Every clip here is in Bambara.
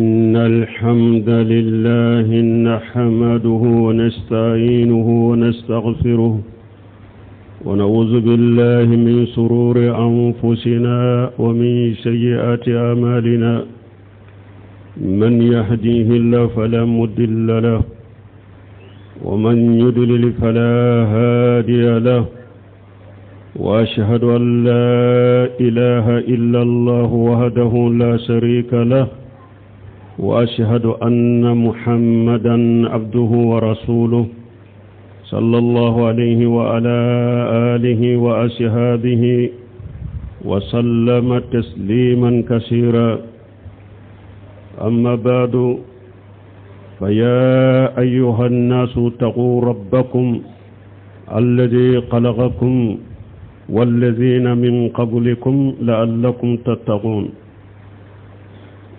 إن الحمد لله نحمده ونستعينه ونستغفره ونعوذ بالله من سرور أنفسنا ومن سيئات أعمالنا من يهديه الله فلا مضل له ومن يضلل فلا هادي له وأشهد أن لا إله إلا الله وحده لا شريك له وأشهد أن محمدا عبده ورسوله صلى الله عليه وعلى آله وأصحابه وسلم تسليما كثيرا أما بعد فيا أيها الناس اتقوا ربكم الذي خلقكم والذين من قبلكم لعلكم تتقون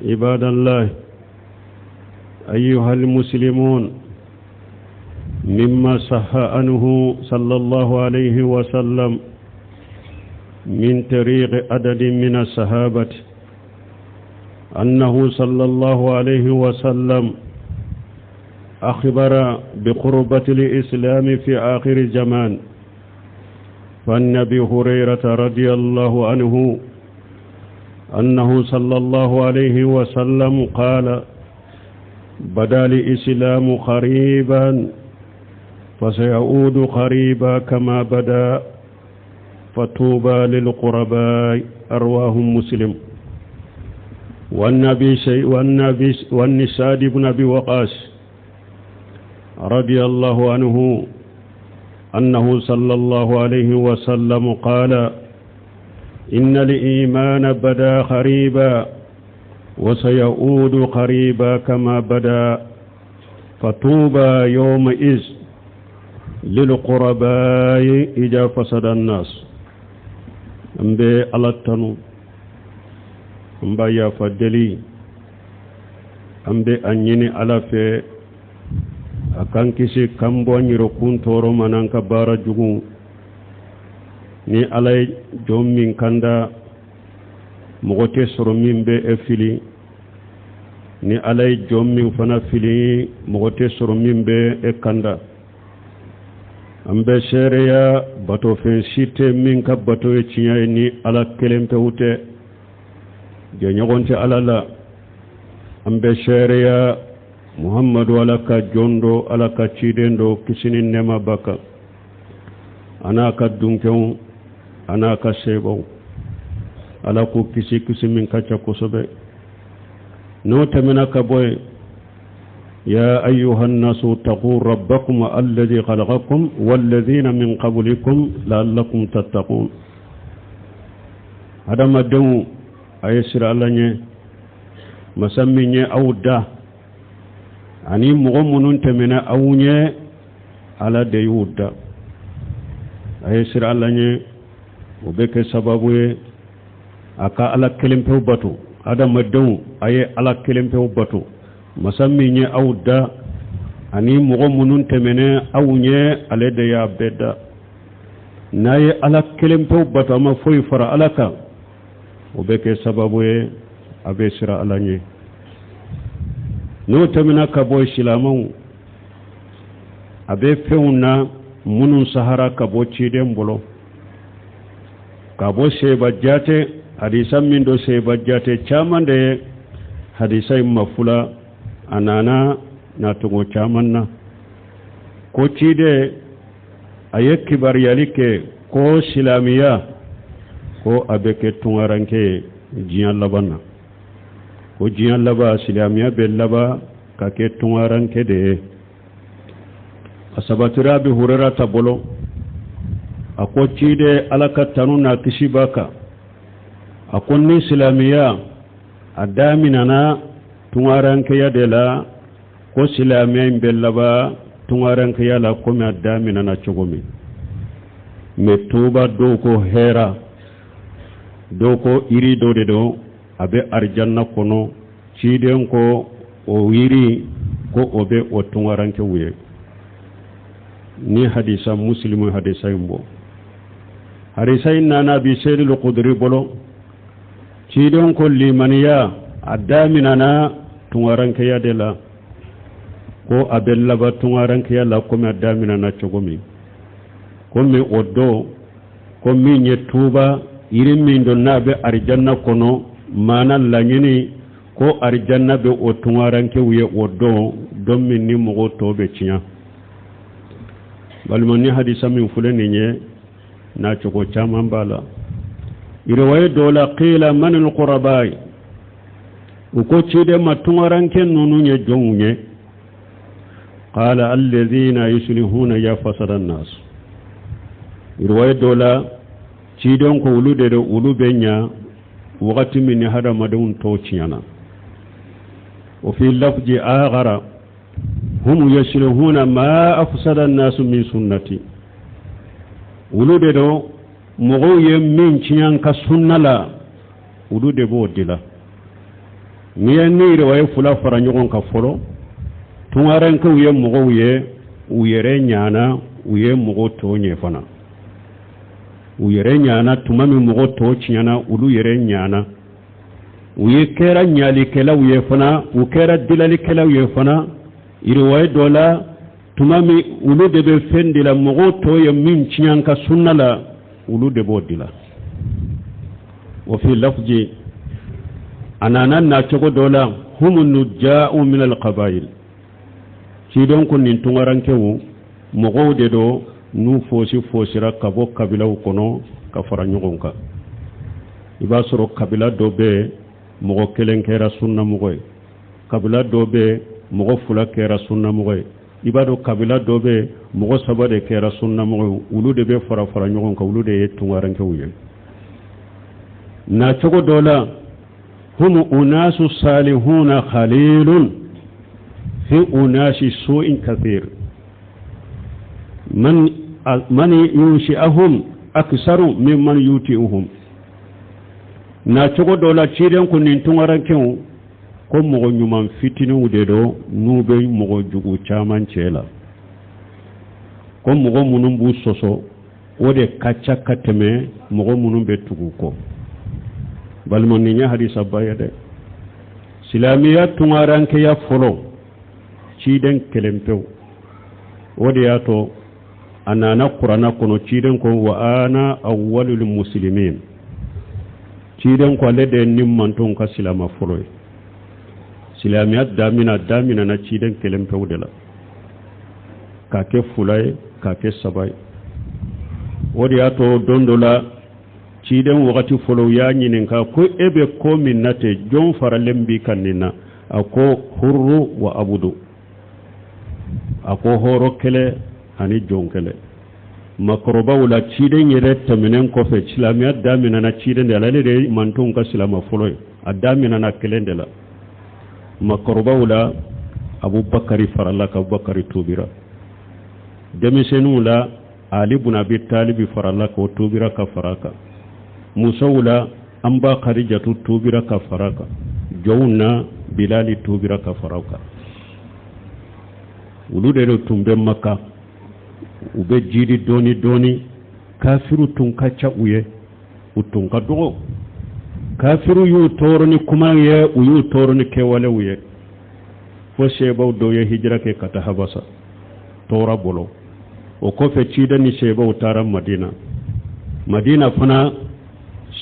عباد الله أيها المسلمون مما صح عنه صلى الله عليه وسلم من طريق عدد من الصحابة أنه صلى الله عليه وسلم أخبر بقربة الإسلام في آخر الزمان فالنبي هريرة رضي الله عنه أنه صلى الله عليه وسلم قال بدا الإسلام قريبا فسيعود قريبا كما بدا فطوبى للقرباء أرواه مسلم والنبي شيء والنبي والنساد بن أبي وقاص رضي الله عنه أنه صلى الله عليه وسلم قال إن الإيمان بدا قريبا وسيعود قريبا كما بدا فطوبى يومئذ للقرباء إذا فسد الناس n bɛ ala tanu n b'a yafa deli an bɛ a ɲini ala fɛ a k'an kisi k'an bɔ an yɛrɛkun tɔɔrɔ ma n'an ka baara jugu ni ala ye jɔn min kanda mɔgɔ tɛ sɔrɔ min bɛ e fili ni ala ye jɔn min fana fili mɔgɔ tɛ sɔrɔ min bɛ e kanda an bɛ seereya batofɛn si tɛ min ka bato ye tiɲɛ ye ni ala kelen pewu tɛ jɛɲɔgɔn tɛ ala la an bɛ seereya muhammadu ala ka jɔn do ala ka ciden do kisi ni nɛɛma b'a kan a n'a ka dunkɛnw a n'a ka sebaw ala k'u kisi kisi min ka ca kosɛbɛ n'o tɛmɛna ka bɔ yen يا أيها الناس اتقوا ربكم الذي خلقكم والذين من قبلكم لعلكم تتقون adamadenw a ye siran ala ɲɛ masa min ye aw da ani mɔgɔ minnu tɛmɛna aw ɲɛ ala de y'u da a ye siran ala ɲɛ o bɛ kɛ sababu ye a ka ala kelen pewu bato adamadenw a ye ala kelen pewu bato masa min ye aw da ani mɔgɔ minnu tɛmɛnɛ aw ɲɛ ale de y'a bɛɛ da n'a ye ala kelen pewu bato a ma foyi fara ala kan o bɛ kɛ sababu ye a bɛ siran ala ɲɛ n'o tɛmɛna ka bɔ silamɛw a bɛ fɛnw na minnu sahara ka bɔ ciden bolo ka bɔ seba jate hadisa min don seba jate caman de ye hadisa in mafula a nana nacogo caman na ko ciden a ye kibaruyali kɛ ko silamiya ko a bɛ kɛ tungaranke ye diɲɛ laban na ko diɲɛ laban silamiya bɛ laban ka kɛ tungaranke de ye a sabatira abi hurerata bolo a ko ciden ala ka tanu n'a kisi b'a kan a ko ni silamiya a daminana tungarankeya de la ko silamɛya in bɛ laban tungarankeya la komi a daminana cogo min mɛ tuba dɔw ko hɛra dɔw ko yiri dɔ de don a bɛ arijanna kɔnɔ ciden ko o yiri ko o bɛ o tungarankew ye ni hadisa musilimu hadisa in bɔ hadisa in nana abi seyidul kuduri bolo ciden ko limaniya a daminana tungarankeya de la, ko a bɛ laban tungarankeya la komi a daminɛna cogo min. Komi o don ko min ye tuuba yiri min don n'a bɛ arijanna kɔnɔ, maana laɲini ko arijanna bɛ o tungarankew ye o don, don min ni mɔgɔw tɔ bɛ tiɲɛ. Balima, ni hadisa min filɛ nin ye, n'a cogo caman b'a la. Riwaye dɔ la, qila manil qurabai, u ko ciden ma, tungaranke ninnu ye jɔnw ye? Qala alladhina yuslihuna ya fasada nas. Riwaye dɔ la, ciden ko olu de don, olu bɛ ɲa wagati min ni hadamadenw tɔw tiɲɛna. O fi lafji akhara, hum yuslihuna ma afsada an-nas min sunnati. Olu de don, mɔgɔw ye min tiɲɛ ka sunna la, olu de b'o dila. N'i ye ni riwaye fila fara ɲɔgɔn kan fɔlɔ, tungarankew ye mɔgɔw ye, u yɛrɛ ɲana, u ye mɔgɔw tɔw ɲɛ fana. U yɛrɛ ɲana tuma min mɔgɔ tɔw tiɲɛna, olu yɛrɛ ɲana, u ye kɛra ɲalikɛlaw ye fana, u kɛra dilalikɛlaw ye fana. Riwaye dɔ la, tuma min olu de bɛ fɛn de la, mɔgɔw tɔw ye min tiɲɛ ka sunna la, olu de b'o dila. O fi lafji, a nana nacogo dɔ la, humu nujja'u min alqabail. Ciden ko nin tungarankew mɔgɔw de don n'u fosi fosira ka bɔ kabilaw kɔnɔ ka fara ɲɔgɔn kan. I b'a sɔrɔ kabila dɔ bɛ, mɔgɔ kelen kɛra sunnamɔgɔ ye. Kabila dɔ bɛ, mɔgɔ fila kɛra sunnamɔgɔ ye. I b'a dɔn, kabila dɔ bɛ, mɔgɔ saba de kɛra sunnamɔgɔ ye. Olu de bɛ fara fara ɲɔgɔn kan, olu de ye tungarankew ye. Na cogo dɔ la, hum unasu salihuna khalilun fi unasi su'in kathir, man man yunshi'ahum aksaru mimman yuti'uhum. Na cogo dɔ la, ciden ko nin tungarankew ko mɔgɔ ɲuman fitininw de don n'u bɛ mɔgɔ jugu caman cɛ la, ko mɔgɔ minnu b'u sɔsɔ, o de ka ca ka tɛmɛ mɔgɔ minnu bɛ tugu kɔ. Balima, nin ye hadisaba ye dɛ. Silamɛya tungarankeya fɔlɔ, ciden kelen pewu. O de y'a to a nana kuranna kɔnɔ, ciden ko wa ana awwalul muslimin. Ciden ko ale de ye ni mantonw ka silama fɔlɔ ye. Silamɛya damina daminɛna ciden kelen pewu de la, k'a kɛ fila ye, k'a kɛ saba ye. O de y'a to don dɔ la, ciden wagati fɔlɔ, u y'a ɲininka ko e bɛ ko min na ten, jɔn faralen b'i kan nin na? A ko hurru wa abudu. A ko hɔrɔn kɛlɛ ani jɔn kɛlɛ. Makɔrɔbaw la, ciden yɛrɛ tɛmɛnen kɔfɛ, silamɛya daminɛna ciden de la. Ale de ye mantonw ka silama fɔlɔ ye. A daminɛna kelen de la. Makɔrɔbaw la, Abubakari farala ka, Abubakari tubira. Denmisɛnninw la, Ali bun Abi Talibi farala k'o tubira ka fara kan. Musow la, an ba Karijatu tubira ka fara kan. Jɔnw na, Bilali tubira ka fara kan. Olu de tun bɛ Maka, u bɛ jiri dɔɔni dɔɔni. Kafiru tun ka ca u ye, u tun ka dɔgɔ. Kafiru y'u tɔɔrɔ ni kuma ye, u y'u tɔɔrɔ ni kɛwalew ye, fo sebaw dɔw ye hijira kɛ ka taa Habasa tɔɔrɔ bolo. O kɔfɛ, ciden ni sebaw taara Madina. Madina fana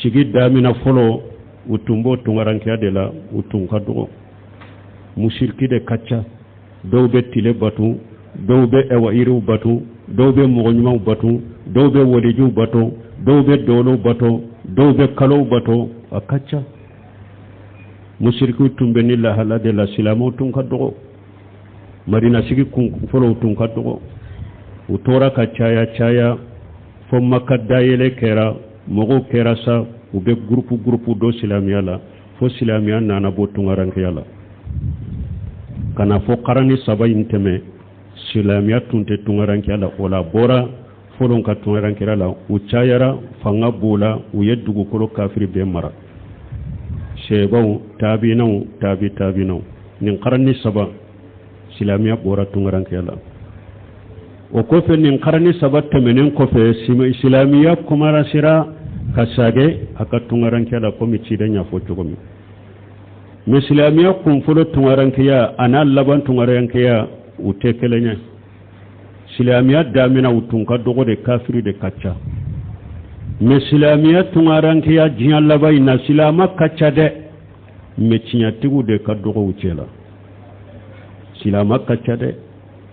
sigi damina fɔlɔ, u tun b'o tungarankeya de la. U tun ka dɔgɔ, musiriki de ka ca. Dɔw bɛ tile batu, dɔw bɛ ɛwa yiriw batu, dɔw bɛ mɔgɔ ɲumanw batu, dɔw bɛ walijuw bato, dɔw bɛ dɔwɔlɔw bato, dɔw bɛ kalow bato. A ka ca, musirikiw tun bɛ ni lahala de la. Silamɛw tun ka dɔgɔ. Madina sigi kun fɔlɔw tun ka dɔgɔ. U tora ka caya caya fo Maka dayɛlɛ kɛra. Mɔgɔw kɛra sa, u bɛ gurupu gurupu dɔ silamɛya la, fo silamɛya nana bɔ tungarankeya la ka na fɔ karani saba in tɛmɛ. Silamɛya tun tɛ tungarankeya la. O la bɔra fɔlɔ ka tungarankeya la, u cayara, fanga b'o la, u ye dugukolo kafiri bɛɛ mara. Sɛbaw, taabinaw, taabi taabinaw, nin karani saba, silamɛya bɔra tungarankeya la. O kɔfɛ, nin karani saba tɛmɛnen kɔfɛ, silamɛya commencera ka sagɛ a ka tungarankeya la, komi ciden y'a fɔ cogo min. Mais silamɛya kunfɔlɔ tungarankeya a n'a laban tungarankeya u tɛ kelen ye. Silamɛya damina u tun ka dɔgɔ de, kafiri de ka ca. Mais silamɛya tungarankeya diɲɛ laban in na, silama ka ca dɛ, mais tiɲɛtigiw de ka dɔgɔ u cɛ la. Silama ka ca dɛ,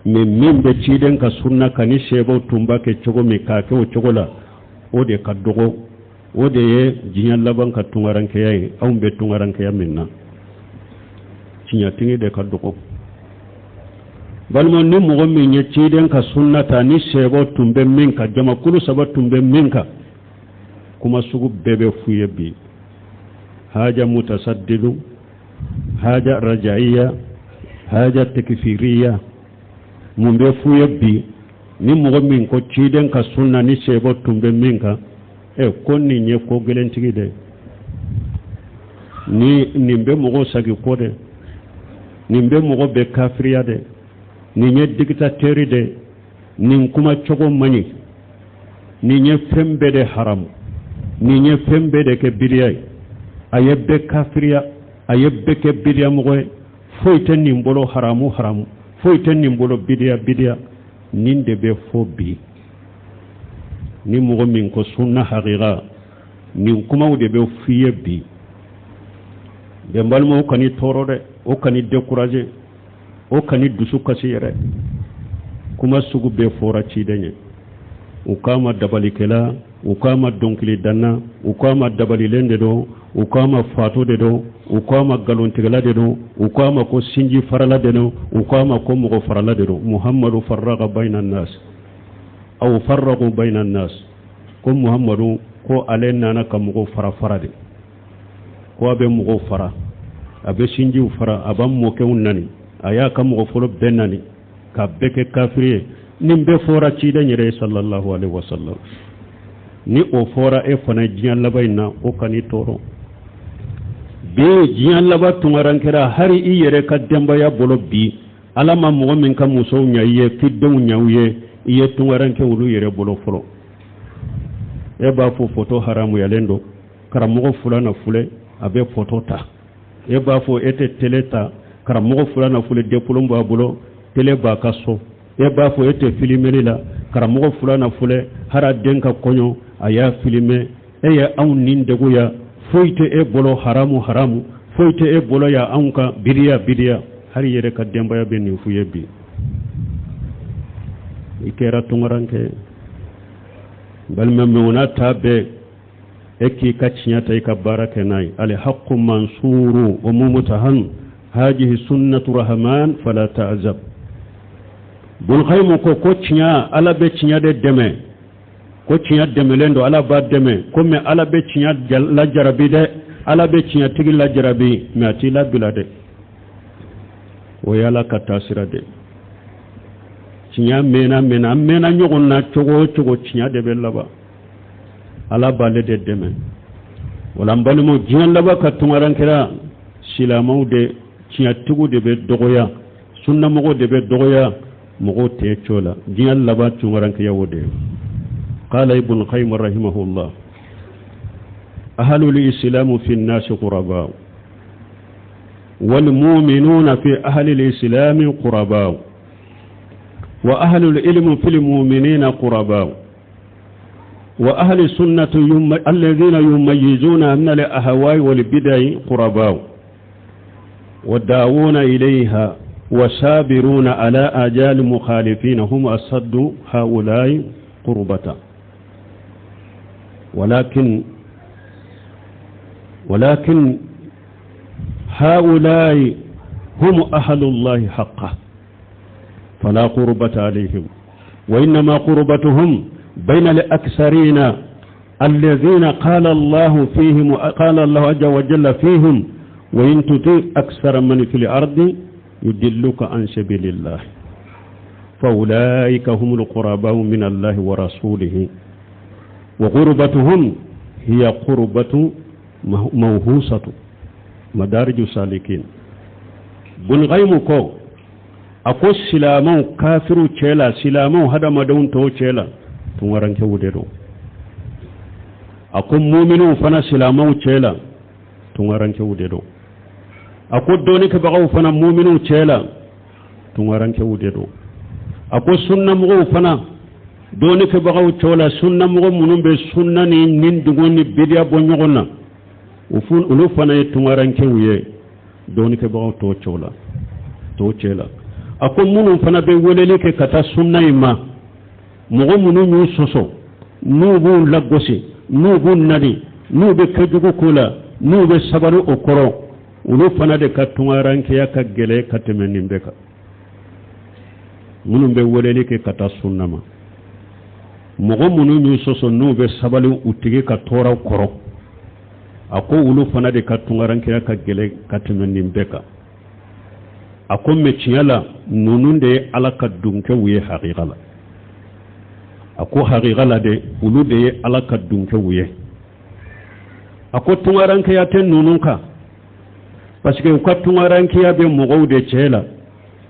mais min bɛ ciden ka sunna kan ni sebaw tun b'a kɛ cogo min k'a kɛ o cogo la, o de ka dɔgɔ. O de ye diɲɛ laban ka tungarankeya ye. Anw bɛ tungarankeya min na, tiɲɛtigi de ka dɔgɔ. Balima, ni mɔgɔ min ye ciden ka sunna ta ni sebaw tun bɛ min kan, jamakulu saba tun bɛ min kan, kuma sugu bɛɛ bɛ f'u ye bi: haja mutasaddidu, haja rajaiya, haja tekfiriya. Mun bɛ f'u ye bi? Ni mɔgɔ min ko ciden ka sunna ni sebaw tun bɛ min kan, ɛ ko nin ye ko gɛlɛntigi dɛ, ni nin bɛ mɔgɔw sagi ko dɛ, nin bɛ mɔgɔ bɛ kafiriya dɛ, nin ye dictateur dɛ, nin kuma cogo man ɲi, nin ye fɛn bɛɛ de haramu, nin ye fɛn bɛɛ de kɛ biriya ye, a ye bɛɛ kafiriya, a ye bɛɛ kɛ biriya mɔgɔ ye, foyi tɛ nin bolo haramu haramu, foyi tɛ nin bolo bidiya bidiya. Nin de bɛ fɔ bi. Ni mɔgɔ min ko sunna hakika, nin kumaw de bɛ f'i ye bi. Bɛn balimaw, kan'i tɔɔrɔ dɛ, o kan'i décourager, o kan'i dusu kasi yɛrɛ. Kuma sugu bɛɛ fɔra ciden ye. U k'a ma dabalikɛla, u k'a ma dɔnkilidanna, u k'a ma dabalilen de don, u k'a ma fato de don, u k'a ma nkalontigɛla de don, u k'a ma ko sinji farala de don, u k'a ma ko mɔgɔ farala de don. Muhammadu farraqa bayna nas aw farraqu bayna nas. Ko Muhammadu ko ale nana ka mɔgɔw fara fara de, ko a bɛ mɔgɔw fara, a bɛ sinjiw fara, a b'a mɔkɛw nani, a y'a ka mɔgɔ fɔlɔ bɛɛ nani ka bɛɛ kɛ kafiri ye. Nin bɛɛ fɔra ciden yɛrɛ ye sallallahu alaihi wasallam. Ni o fɔra e fana diɲɛ laban in na, o kan'i tɔɔrɔ. Bi diɲɛ laban tungaran kɛra hali i yɛrɛ ka denbaya bolo bi. Ala ma mɔgɔ min ka musow ɲa i ye k'i denw ɲa u ye, i ye tungaran kɛ olu yɛrɛ bolo fɔlɔ. E b'a fɔ foto haramuyalen don, karamɔgɔ fulana filɛ a bɛ foto ta. E b'a fɔ e tɛ télé ta, karamɔgɔ fulana filɛ diplôme b'a bolo, télé b'a ka so. E b'a fɔ e tɛ filimeli la, karamɔgɔ fulana filɛ hali a den ka kɔɲɔ a y'a filime. E ye anw nin deguya, foyi tɛ e bolo haramu haramu, foyi tɛ e bolo ya anw ka biriya biriya. Hali yɛrɛ ka denbaya bɛ nin f'u ye bi. I kɛra tungaranke. Balima, mɛ o n'a ta bɛɛ, e k'i ka tiɲɛ ta, i ka baara kɛ n'a ye. Alhaqqu mansuru wa mumtahan hajihi sunnatu rahman fala ta'zab. Bulkayimu ko ko tiɲɛ, Ala bɛ tiɲɛ de dɛmɛ, ko tiɲɛ dɛmɛlen don, Ala b'a dɛmɛ. Ko mais Ala bɛ tiɲɛ lajarabi dɛ, Ala bɛ tiɲɛtigi lajarabi, mais a t'i labila dɛ. O ye Ala ka taasira de. Tiɲɛ mɛnna mɛnna, an mɛnna ɲɔgɔn na cogo o cogo, tiɲɛ de bɛ laban, Ala b'ale de dɛmɛ. Wala n balimaw, diɲɛ laban ka tungaran kɛra silamɛw de, tiɲɛtigiw de bɛ dɔgɔya, sunnamɔgɔw de bɛ dɔgɔya, mɔgɔw tɛ co la. Diɲɛ laban tungarankɛya o de ye. قال ابن القيم رحمه الله: أهل الإسلام في الناس قرباء، والمؤمنون في أهل الإسلام قرباء، وأهل العلم في المؤمنين قرباء، وأهل السنة الذين يميزون من الأهواء والبدع قرباء، والداعون إليها وصابرون على آجال المخالفين هم أصد هؤلاء قربة، ولكن هؤلاء هم أهل الله حقا فلا قربة عليهم، وإنما قربتهم بين الأكثرين الذين قال الله فيهم، قال الله عز وجل فيهم: وإن تطع أكثر من في الأرض يضلوك عن سبيل الله. فأولئك هم القرباء من الله ورسوله، وقربتهم هي قربة موهوسة. مدارج السالكين. Bun Qayimu ko a ko silamɛw kafiru cɛ la, silamɛw hadamadenw tɔw cɛ la, tungarankew de don. A ko muminw fana silamɛw cɛ la, tungarankew de don. A ko dɔɔnikɛbagaw fana muminuw cɛ la, tungarankɛw de don. A ko sunnamɔgɔw fana dɔɔnikɛbagaw cɛ la, sunnamɔgɔ minnu bɛ sunna ni nidungɔ ni bidiya bɔ ɲɔgɔn na, olu fana ye tungarankɛw ye dɔɔnikɛbagaw tɔw cɛ la, tɔw cɛ la. A ko minnu fana bɛ weleli kɛ ka taa sunna in ma, mɔgɔ minnu y'u sɔsɔ, n'u b'u lagosi, n'u b'u nani, n'u bɛ kojugu k'u la, n'u bɛ sabali o kɔrɔ, olu fana de ka tungarankɛya ka gɛlɛn ka tɛmɛ nin bɛɛ kan. Minnu bɛ weleli kɛ ka taa sunna ma, mɔgɔ minnu y'u sɔsɔ, n'u bɛ sabali u tigi ka tɔɔrɔ kɔrɔ, a ko olu fana de ka tungarankɛya ka gɛlɛn ka tɛmɛ nin bɛɛ kan. A ko mɛ tiɲɛ la, ninnu de ye Ala ka dunkɛw ye hakika la. A ko hakika la de, olu de ye Ala ka dunkɛw ye. A ko tungarankɛya tɛ ninnu kan, parce que u ka tungarankɛya bɛ mɔgɔw de cɛ la,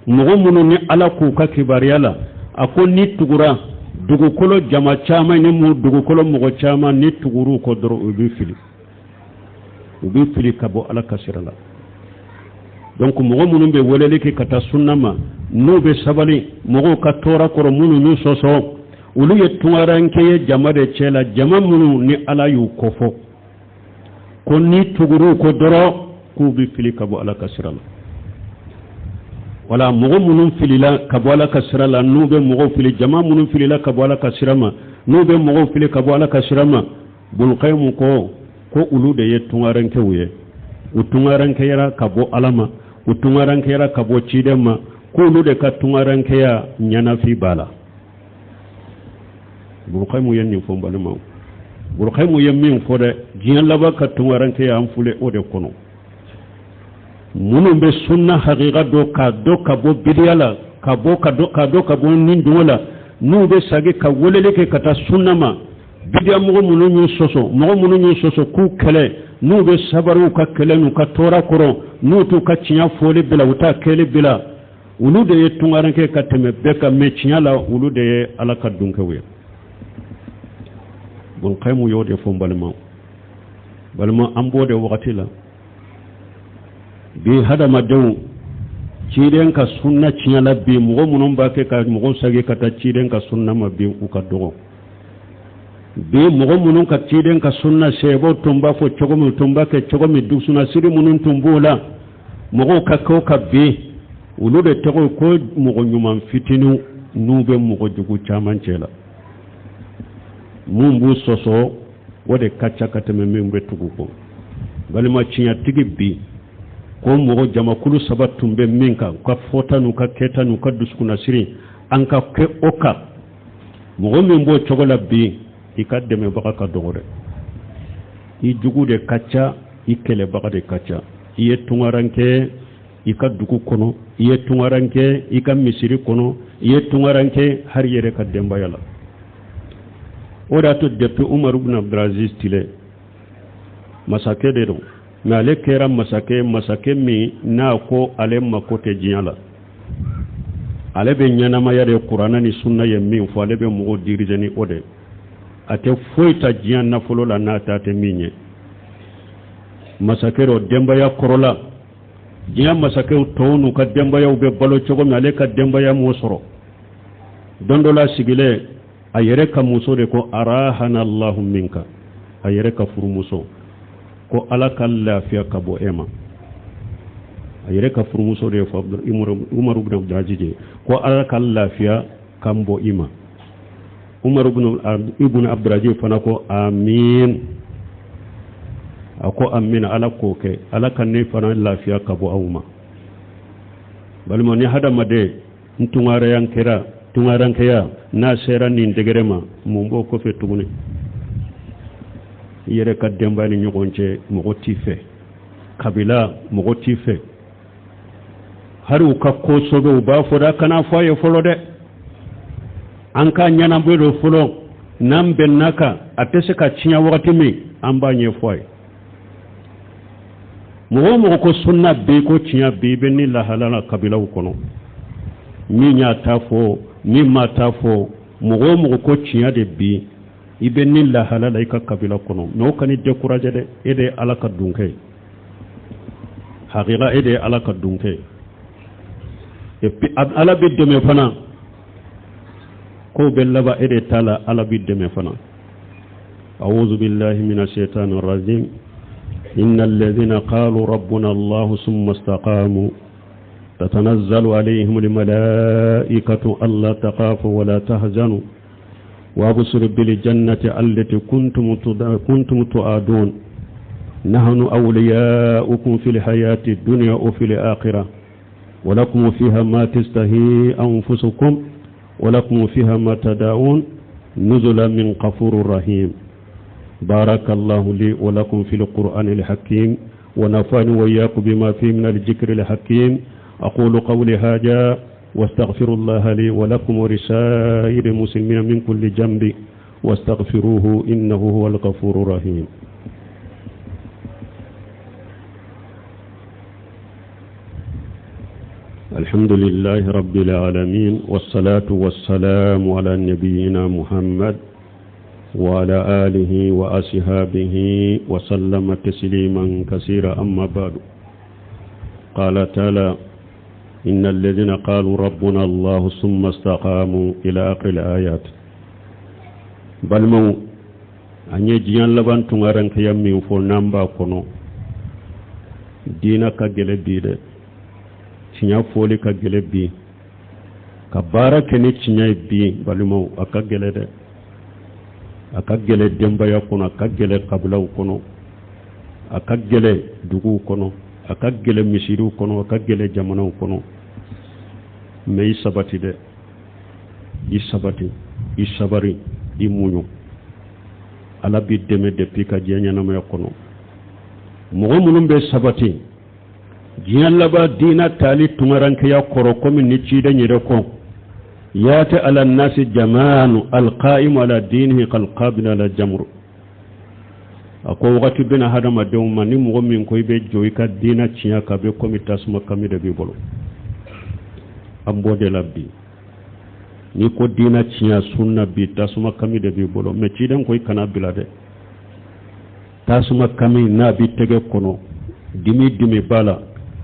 mɔgɔ minnu ni Ala k'u ka kibaruya la. A ko ni tugura dugukolo jama caman ni mu dugukolo mɔgɔ caman ni tugur'u kɔ dɔrɔn, u bɛ fili, u bɛ fili ka bɔ Ala ka sira la. Donc mɔgɔ minnu bɛ weleli kɛ ka taa sunna ma, n'u bɛ sabali mɔgɔw ka tɔɔrɔ kɔrɔ, minnu y'u sɔsɔ, olu ye tungarankɛ ye jama de cɛ la, jama minnu ni Ala y'u kofɔ ko ni tugur'u kɔ dɔrɔn, k'u bɛ fili ka bɔ Ala ka sira la. Wala mɔgɔ minnu filila ka bɔ Ala ka sira la, n'u bɛ mɔgɔw fili, jama minnu filila ka bɔ Ala ka sira ma, n'u bɛ mɔgɔw fili ka bɔ Ala ka sira ma, Bulukayimu ko ko olu de ye tungarankɛw ye. U tungarankɛyara ka bɔ Ala ma, u tungarankɛyara ka bɔ ciden ma, k'olu de ka tungarankɛya ɲɛnafi b'a la. Bulukayimu ye nin fɔ n balimaw. Bulukayimu ye min fɔ dɛ, diɲɛ laban ka tungarankɛya, an filɛ o de kɔnɔ. Minnu bɛ sunna hakika dɔn, k'a dɔn ka bɔ bidiya la, ka bɔ ka dɔn k'a dɔn ka bɔ nidungɔ la, n'u bɛ sagi ka weleli kɛ ka taa sunna ma, bidiya mɔgɔ minnu y'u sɔsɔ, mɔgɔ minnu y'u sɔsɔ k'u kɛlɛ, n'u bɛ sabari u ka kɛlɛ n'u ka tɔɔrɔ kɔrɔ, n'u t'u ka tiɲɛ fɔli bila, u t'a kɛli bila, olu de ye tungarankɛ ka tɛmɛ bɛɛ kan. Mɛ tiɲɛ la, olu de ye Ala ka dunkɛw ye. Bulukayimu y'o de fɔ n balimaw. Balima, an b'o de wagati la bi. Hadamadenw, ciden ka sunna tiɲɛ la bi, mɔgɔ minnu b'a kɛ ka mɔgɔw sagi ka taa ciden ka sunna ma bi, u ka dɔgɔ bi. Mɔgɔ minnu ka ciden ka sunna sɛbɛw tun b'a fɔ cogo min, tun b'a kɛ cogo min, dusukunnasiri minnu tun b'o la, mɔgɔw ka kɛ ka bi, olu de tɔgɔ ko mɔgɔ ɲuman fitininw, n'u bɛ mɔgɔ jugu caman cɛ la. Mun b'u sɔsɔ, o de ka ca ka tɛmɛ min bɛ tugu kɔ. Balima tiɲɛtigi, bi ko mɔgɔ jamakulu saba tun bɛ min kan, u ka fɔta n'u ka kɛta n'u ka dusukunnasiri, an ka kɛ o kan. Mɔgɔ min b'o cogo la bi, i ka dɛmɛbaga ka dɔgɔ dɛ, i jugu de ka ca, i kɛlɛbaga de ka ca. I ye tungarankɛ i ka dugu kɔnɔ, i ye tungarankɛ i ka misiri kɔnɔ, i ye tungarankɛ hali yɛrɛ ka denbaya la. O de y'a to depuis Umaru ibn Abdulaziz tile, masakɛ de don, mɛ ale kɛra masakɛ, masakɛ min n'a ko ale mako tɛ diɲɛ la, ale bɛ ɲɛnamaya de kuranɛ ni sunna ye min fɔ, ale bɛ mɔgɔw diriger ni o de. A tɛ foyi ta diɲɛ nafolo la n'a ta tɛ min ye. Masakɛ dɔ denbaya kɔrɔla, diɲɛ masakɛw tɔw n'u ka denbayaw bɛ balo cogo min, ale ka denbaya m'o sɔrɔ. Don dɔ la sigilen, a yɛrɛ ka muso de ko: "Arahana Allahu minka." A yɛrɛ ka furumuso ko: "Ala ka lafiya ka bɔ e ma." A yɛrɛ ka furumuso de ye fɔ Umaru ibn Abdulaziz ye ko: "Ala ka lafiya kan bɔ i ma." Umaru ibn Abdulaziz fana ko: "Amin." A ko: "Amin, Ala k'o kɛ, Ala ka ne fana lafiya ka bɔ aw ma." Balima, ni hadamaden n tungarayan kɛra tungarankɛya n'a sera nin degré ma, mun b'o kɔfɛ tuguni? I yɛrɛ ka denbaya ni ɲɔgɔn cɛ, mɔgɔ t'i fɛ, kabila mɔgɔ t'i fɛ, hali u ka ko sɔbɛ, u b'a fɔ dɛ: "Kana fɔ a ye fɔlɔ dɛ, an ka ɲɛnabɔ don fɔlɔ, n'an bɛnna kan, a tɛ se ka tiɲɛ wagati min, an b'a ɲɛfɔ a ye." Mɔgɔ o mɔgɔ ko sunna bɛ, ko tiɲɛ bɛ, i bɛ ni lahala la kabilaw kɔnɔ, min y'a ta fɔ, min m'a ta fɔ, mɔgɔ o mɔgɔ ko tiɲɛ de bi, i bɛ ni lahala la i ka kabila kɔnɔ. Mɛ o kana décourager dɛ, e de ye Ala ka dunkɛ ye. Hakika e de ye Ala ka dunkɛ ye. Et puis Ala b'i dɛmɛ fana. Kow bɛ laban e de ta la, Ala b'i dɛmɛ fana. أعوذ بالله من الشيطان الرجيم إن الذين قالوا ربنا الله ثم استقاموا تتنزل عليهم الملائكة ألا تخافوا ولا تحزنوا وأبصروا بالجنة التي كنتم توعدون نحن أولياؤكم في الحياة الدنيا وفي الآخرة ولكم فيها ما تشتهي أنفسكم ولكم فيها ما تدعون نزلا من غفور رحيم بارك الله لي ولكم في القرآن الحكيم ونفعني وإياكم بما فيه من الذكر الحكيم أقول قولي هذا واستغفر الله لي ولكم ولسائر المسلمين من كل جنب واستغفروه إنه هو الغفور الرحيم الحمد لله رب العالمين والصلاة والسلام على نبينا محمد وعلى آله وأصحابه وسلم تسليما كثيرا أما بعد قال تعالى إن الذين قالوا ربنا الله ثم استقاموا إلى آخر الآيات balimaw an ye diɲɛ laban tunkarankeya min fɔ n'an b'a kɔnɔ diina ka gɛlɛ bi dɛ tiɲɛ fɔli ka gɛlɛ bi ka baara kɛ ni tiɲɛ ye bi balimaw a ka gɛlɛ dɛ a ka gɛlɛ denbaya kɔnɔ a ka gɛlɛ kabilaw kɔnɔ a ka gɛlɛ duguw kɔnɔ a ka gɛlɛ misiriw kɔnɔ a ka gɛlɛ jamanaw kɔnɔ mɛ i sabati dɛ i sabati i sabari i muɲu ala b'i dɛmɛ depuis ka diɲɛ ɲɛnamaya kɔnɔ mɔgɔ minnu bɛ sabati diɲɛ laban diina taali tunkarankeya kɔrɔ komi ni ciden yɛrɛ ko yati ala nasi jamanu alqaimu ala dinihi kalqabidi ala jamuru a ko wagati bɛna hadamadenw ma ni mɔgɔ min ko i bɛ jɔ i ka diina tiɲɛ kan a bɛ komi tasuma kami de b'i bolo an b'o de la bi n'i ko diina tiɲɛ sunna bi tasuma kami de b'i bolo mɛ ciden ko i kana bila dɛ tasuma kami n'a b'i tɛgɛ kɔnɔ dimi dimi b'a la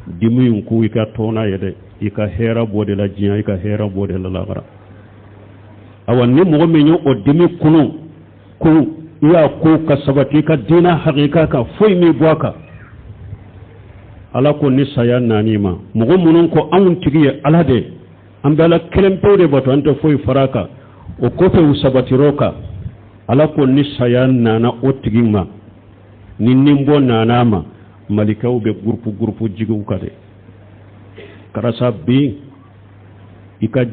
dimi in ko i ka tɔn ye dɛ i ka hɛrɛ b'o de la diɲɛ i ka hɛrɛ b'o de la lahara awa ni mɔgɔ min ye o dimi kunu ko i y'a ko ka sabati i ka diina hakika kan foyi m'i bɔ a kan ala ko ni saya nan'i ma mɔgɔ minnu ko anw tigi ye ala de an bɛ ala kelen pewu de bato an tɛ foyi fara a kan o kɔfɛ u sabatir'o kan ala ko ni saya nana o tigi ma ni ninbɔ nana a ma malikaw bɛ gurupu gurupu jigin u kan dɛ karisa bi i ka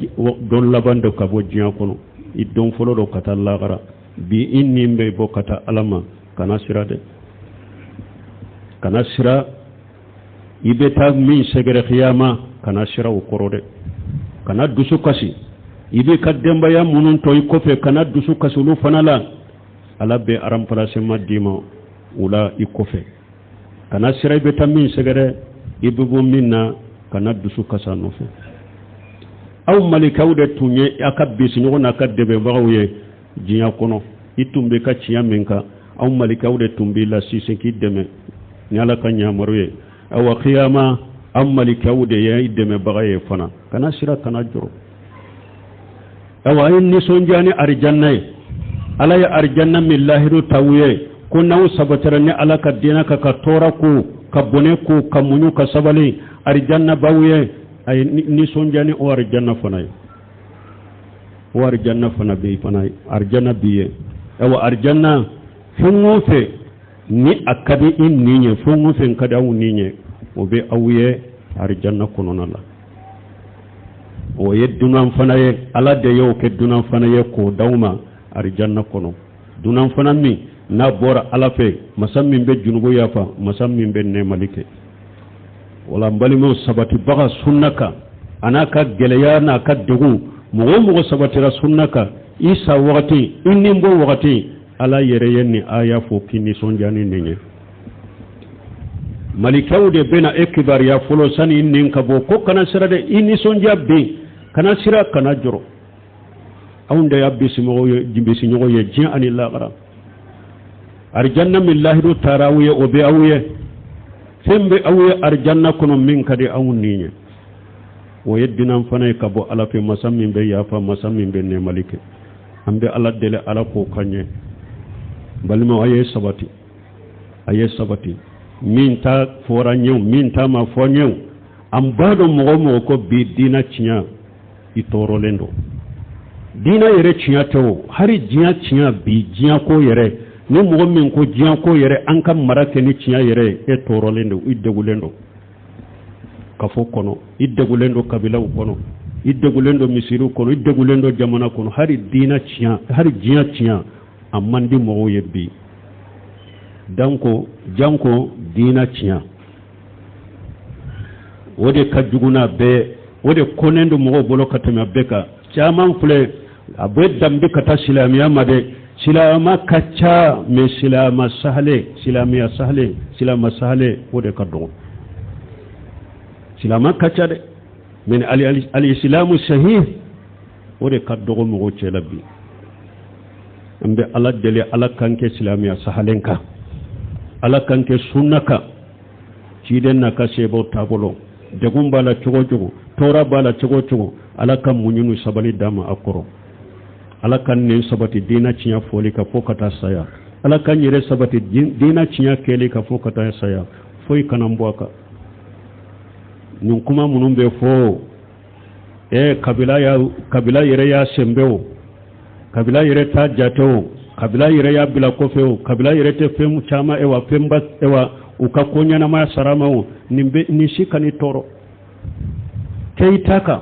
don laban don ka bɔ diɲɛ kɔnɔ i don fɔlɔ don ka taa lahara bi i nin bɛ bɔ ka taa ala ma kana siran dɛ kana siran i bɛ taa min sɛgɛrɛ kiyama kana siran o kɔrɔ dɛ kana dusu kasi i b'i ka denbaya minnu to i kɔfɛ kana dusu kasi olu fana la ala bɛ remplacement d'i ma u la i kɔfɛ kana siran i bɛ taa min sɛgɛrɛ i bɛ bɔ min na kana dusu kasi a nɔfɛ aw malikaw de tun ye aw ka bisiɲɔgɔn n'a ka dɛmɛbagaw ye diɲɛ kɔnɔ i tun bɛ ka tiɲɛ min kan aw malikaw de tun b'i lasinsin k'i dɛmɛ ni ala ka yamaru ye awa kiyama aw malikaw de ye i dɛmɛbaga ye fana kana siran kana jɔrɔ awa a ye nisɔndiya ni arijanna ye ala ye arijanna min lahidu t'aw ye ko n'aw sabatira ni ala ka diinɛ kan ka tɔɔrɔ kun ka bɔnɛ kun ka muɲu ka sabali arijanna b'aw ye a ye nisɔndiya ni o arijanna fana ye o arijanna fana bɛ fana arijanna b'i ye awa arijanna fɛn o fɛn ni a ka di i ni ye fɛn o fɛn ka di aw ni ye o bɛ aw ye arijanna kɔnɔna la o ye dunan fana ye ala de y'o kɛ dunan fana ye k'o d'aw ma arijanna kɔnɔ dunan fana min n'a bɔra ala fɛ masa min bɛ junubu yafa masa min bɛ nɛɛmali kɛ wala n balimaw sabatibaga sunna kan a n'a ka gɛlɛya n'a ka degun mɔgɔ o mɔgɔ sabatira sunna kan i sa wagati i ni bɔ wagati ala yɛrɛ ye nin aya fɔ k'i nisɔndiya ni nin ye malikaw de bɛna e kibaruya fɔlɔ sani i nin ka bɔ ko kana siran dɛ i nisɔndiya bi kana siran kana jɔrɔ anw de y'a bisiɲɔgɔn ye diɲɛ ani lahara arijanna min lahidu tara aw ye o bɛ aw ye Fɛn bɛ aw ye arijanna kɔnɔ min ka di aw ni ye. O ye dinan fana ye ka bɔ Ala fɛ, masa min bɛ yafa, masa min bɛ nɛɛmali kɛ. An bɛ Ala deli, Ala k'o kan ɲɛ. Balimaw, a ye sabati, a ye sabati. Min ta fɔra ɲɛw, min ta ma fɔ ɲɛw, an b'a dɔn mɔgɔ o mɔgɔ ko bi diinɛ tiɲɛ, i tɔɔrɔlen don. Diinɛ yɛrɛ tiɲɛ tɛ o, hali diɲɛ tiɲɛ bi, diɲɛ ko yɛrɛ, ni mɔgɔ min ko diɲɛ ko yɛrɛ, an ka mara kɛ ni tiɲɛ yɛrɛ ye, e tɔɔrɔlen don, i degulen don kafo kɔnɔ, i degulen don kabilaw kɔnɔ, i degulen don misiriw kɔnɔ, i degulen don jamana kɔnɔ. Hali diinɛ tiɲɛ, hali diɲɛ tiɲɛ, a man di mɔgɔw ye bi. Danko janko diinɛ tiɲɛ, o de ka jugu n'a bɛɛ, o de kɔnnen don mɔgɔw bolo ka tɛmɛ bɛɛ kan. Caman filɛ, a bɛ danbe ka taa silamɛya ma dɛ. Silamɛ ka ca, mais silamɛ sahale, silamɛya sahale, silamɛ sahale, o de ka dɔgɔ. Silamɛ ka ca dɛ, mais alisilamu sahih, o de ka dɔgɔ mɔgɔw cɛ la bi. An bɛ Ala deli, Ala k'an kɛ silamɛya sahalen kan, Ala k'an kɛ sunna kan, ciden n'a ka sebaw taabolo. Degun b'a la cogo o cogo, tɔɔrɔ b'a la cogo o cogo, Ala ka muɲu ni sabali d'an ma a kɔrɔ. Ala ka nɛn sabati diinɛ tiɲɛ fɔli kan fo ka taa saya. Ala ka n yɛrɛ sabati diinɛ tiɲɛ kɛli kan fo ka taa saya. Foyi kana n bɔ a kan. Nin kuma minnu bɛ fɔ, kabila ya, kabila yɛrɛ y'a senbɛ o, kabila yɛrɛ t'a jate o, kabila yɛrɛ y'a bila kɔfɛ o, kabila yɛrɛ tɛ fɛn caman ewa fɛnba ewa u ka ko ɲɛnamaya sara ma o, nin bɛ nin si kan'i tɔɔrɔ. Kɛ i ta kan.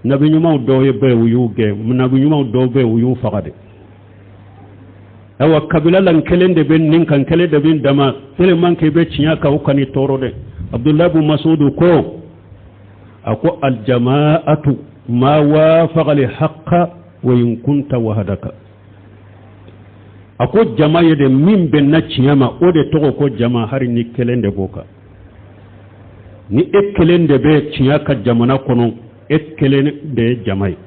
Nabi ɲumanw dɔw ye bɛɛ u y'u gɛn, nabi ɲumanw dɔw bɛ u y'u faga de. Ayiwa, kabila la n kelen de bɛ nin kan, kelen de bɛ dama tellement que i bɛ tiɲɛ kan, o kan'i tɔɔrɔ dɛ. Abudulayi bun Masudu ko, a ko aljamaatu ma wafaqa li haqqa wa in kunta wahadaka. A ko jama ye de min bɛnna tiɲɛ ma, o de tɔgɔ ko jama, hari ni kelen de b'o kan. Ni e kelen de bɛ tiɲɛ ka jamana kɔnɔ, e kelen de ye jama ye.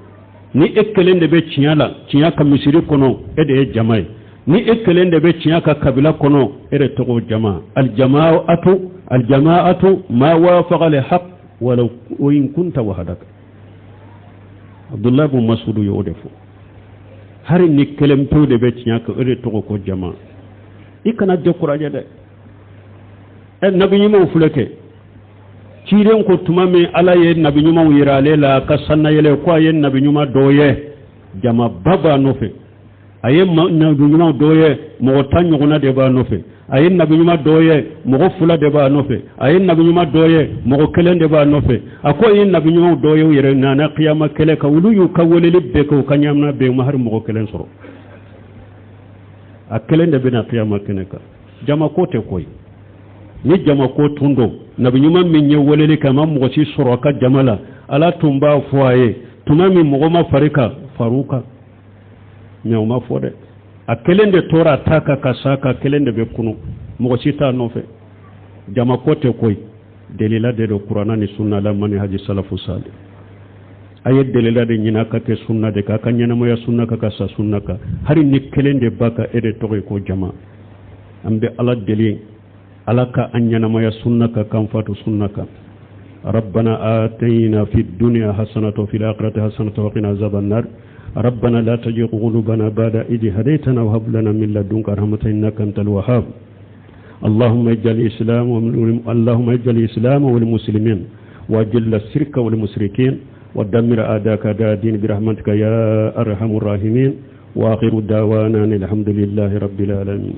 Ni e kelen de bɛ tiɲɛ la, tiɲɛ ka misiri kɔnɔ, e de ye jama ye. Ni e kelen de bɛ tiɲɛ ka kabila kɔnɔ, e de tɔgɔ jama. Aljamaatu, aljamaatu ma wafaqa li haqq walaw wa in kunta wahadaka. Abdullahi bun Masudu y'o de fɔ. Hari ni kelen pewu de bɛ tiɲɛ kan, o de tɔgɔ ko jama. I kana décourager dɛ. Ɛ, nabi ɲumanw filɛ kɛ. Ciden ko tuma min Ala ye nabi ɲumanw yira ale la ka sanna yɛlɛ, ko a ye nabi ɲuman dɔw ye, jamaba b'a nɔfɛ. A ye nabi ɲuman dɔw ye, mɔgɔ 10 ɲɔgɔnna de b'a nɔfɛ. A ye nabi ɲuman dɔw ye, mɔgɔ 2 de b'a nɔfɛ. A ye nabi ɲuman dɔw ye, mɔgɔ kelen de b'a nɔfɛ. A ko a ye nabi ɲumanw dɔw ye, u yɛrɛ nana kiyama kɛlɛ kan, olu y'u ka weleli bɛɛ kɛ, u ka ɲamina bɛɛ, u ma hari mɔgɔ kelen sɔrɔ. A kelen de bɛna kiyama kɛnɛ kan. Jama ko tɛ koyi. Ni jama ko tun don, nabi ɲuman min ye weleli kɛ, a ma mɔgɔ si sɔrɔ a ka jama la, Ala tun b'a fɔ a ye tuma min mɔgɔ ma fari kan, far'u kan. Mais o ma fɔ dɛ. A kelen de tora a ta kan ka sa kan, kelen de bɛ kunu, mɔgɔ si t'a nɔfɛ. Jama ko tɛ koyi, delila de don Kuranna ni sunna la, mani haji salafu sali. A ye delila de ɲini, a ka kɛ sunna de kan, a ka ɲɛnamaya sunna kan, ka sa sunna kan. Hali ni kelen de b'a kan, e de tɔgɔ ye ko jama. An bɛ Ala deli, Ala ka an ɲɛnamaya sunna kan, k'an fatu sunna kan. ربنا آتينا في الدنيا حسنة وفي الآخرة حسنة وقنا عذاب النار. ربنا لا تزغ قلوبنا بعد إذ هديتنا وهب لنا من لدنك رحمة إنك أنت الوهاب. اللهم اجعل الإسلام اللهم اجعل الإسلام والمسلمين، وأذل الشرك والمشركين، ودمر أعداءك أعداء الدين برحمتك يا أرحم الراحمين. وآخر دعوانا أن الحمد لله رب العالمين.